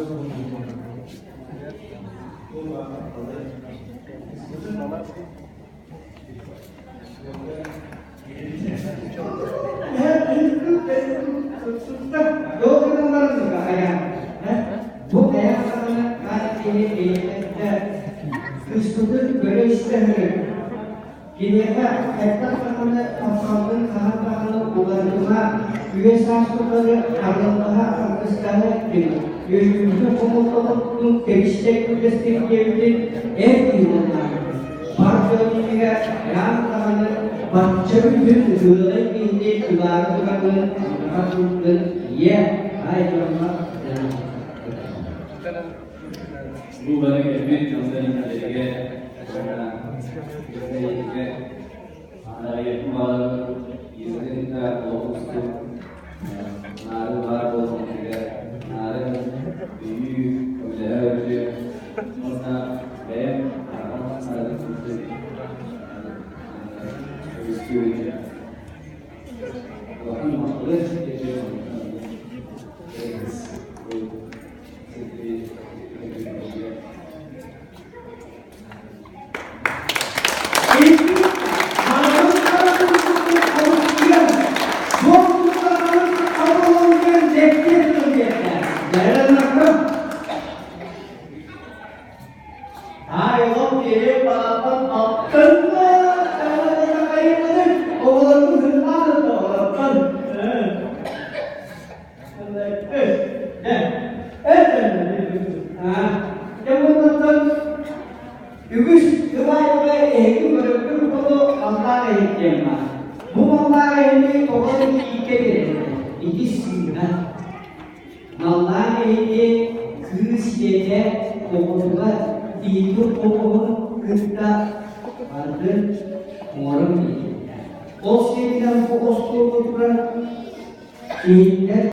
Бу эйэх саҕана хас киһи бэйэтэ кыыспытын көрө-истэ сырыт. Киниэхэ хайдах даҕаны тапталгын хаһан даҕаны уларытыма, үйэ-саас тухары арыаллаһа аргыстаһа эттин, үөрүүбүтүн хомолтобутун кэбистэ күллэстин диэбитин эр киһи буоллаҕа. Бар дьон иннигэр хайаан даҕаны бачча бүтүн ыалай киһини ылаары тураргын санаҕа тылгын ийэ, ай дьоҥҥо Бу бары кэлбит дьоннор иннилэригэр уонна бэйэтигэр Анарыйатын баҕарабын, ийэтин кытта олох устун наары баар буолбутугар наары өйүү, көмөлөһө өтүө уонна бэйэм аҕам санаатын курдук көмүскүү өтүө. Улахан махталы Үгүс сыбаайба эһиги көрөккүн хоту маллаах иһиттиэм баар. Бу маллаах иһини тоҕо кииккэ биэрэллэр? Ити сыыһа. Маллаах иһити кыыс ийэтэ оҕотугар иитин хомуһун кытта бардын оҥорон биэрэллэр. Ол сиэринэн бу остуолга турар иһиттэр.